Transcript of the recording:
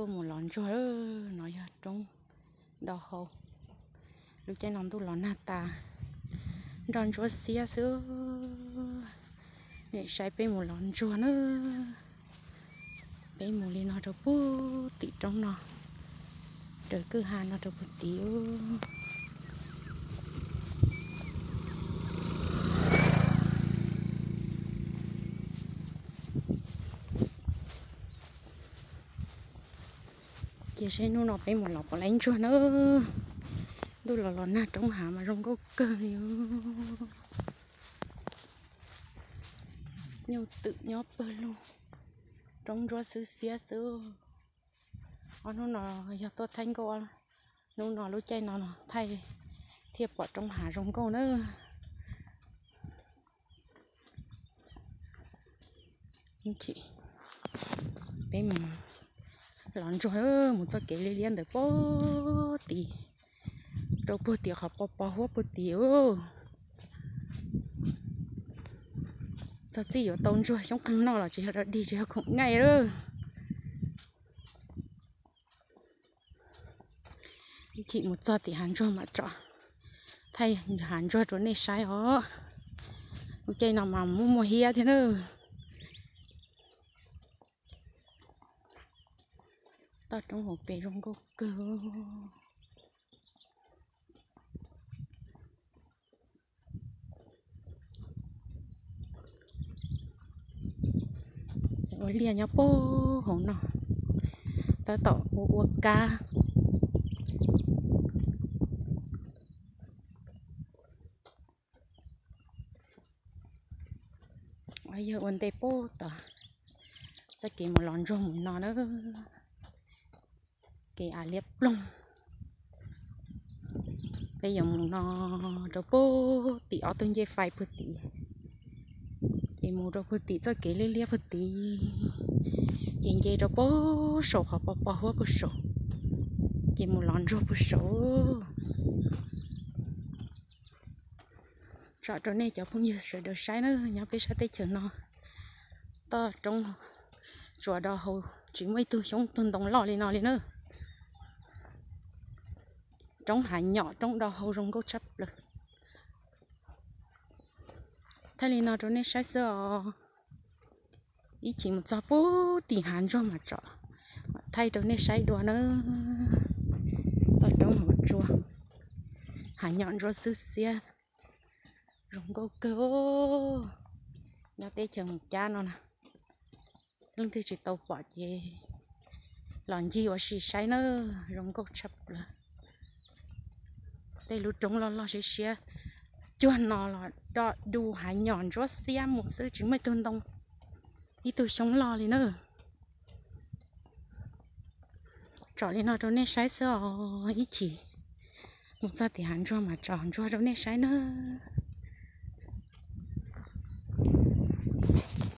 Mus lov ntsuag, no yog roob do hau. Lub caij no ntuj los nag tas, nroj ntsuab xiab xwb. Nej saib peb mus lov ntsuag na. Peb mus li no rau puag tim roob no, raws kwj ha no rau puag tim. Cia seb hnub no peb mus lov puas laib ntsuag na. Ntuj los los nag, roob hav mas zoo nkauj kawg li. Nyuj twm nyob pawg lug, roob ntsuab xwb xiab xwb. Ob hnub no yog tuaj thaij nkauj, hnub no lub caij no thaij thiaj pom roob hav zoo nkauj na. Peb mus lov ntsuag, mus txoj kev liab liab ntawd puag tim, rau puag tim qhov pos pos huab puag tim. Txog txij yuav tau ntsuag xyoob qeeg noj los tsis yog dog dig, tsis yog khoom nqaij lawm. Ib chim mus txog tim hav ntsuag mam tso thaij hav ntsuag rau nej saib os. Lub caij no mas muaj muaj hiab thiab na. Toj roob hauv pes zoo nkauj kawg. Ua liaj nyob puag hauv no, tab tom ua ua kab. Yawg ua ntej puag tom txoj kev mus lov ntsuag mus no na, kev av liab ploog. Peb yuav mus no rau puag tim ob tug ncej fais puag tim, ces mus rau puag tim txoj kev liab liab puag tid, ces nce rau puag saum qhov pos pos huab puag saum, ces mus lov ntsuag puag saum. Tsom rau nej cov phooj ywg sawv daws saib na, nyob peb sab teb chaws no, toj roob tsuas do hau, tsis muaj ib tug xyoob tug ntoo loj li no li na. Roob hav nyom, roob do hau zoo nkauj tshaj plaws. Thaij li no rau nej saib xwb os. Ib chim mus txog puag tim hav ntsuag mas tsom, mam thaij rau nej saib dua na. Toj roob hauv tsua, hav nyom ntsuab xwb xiab, zoo nkauj kawg. Nyob teb chaws mus cab no na, leej twg tsis tau pom ces los ncig ua si saib na, zoo nkauj tshaj plaws. Tej lub roob loj loj siab siab, cuag no los do du hav nyom ntsuab xiab mus xwb, tsis muaj ib tug ntoo, ib tug xyoob loj li na. Tsom li no rau nej saib xwb os, ib chim mus txog tim hav ntsuag mas tsom ntsuag rau nej saib na.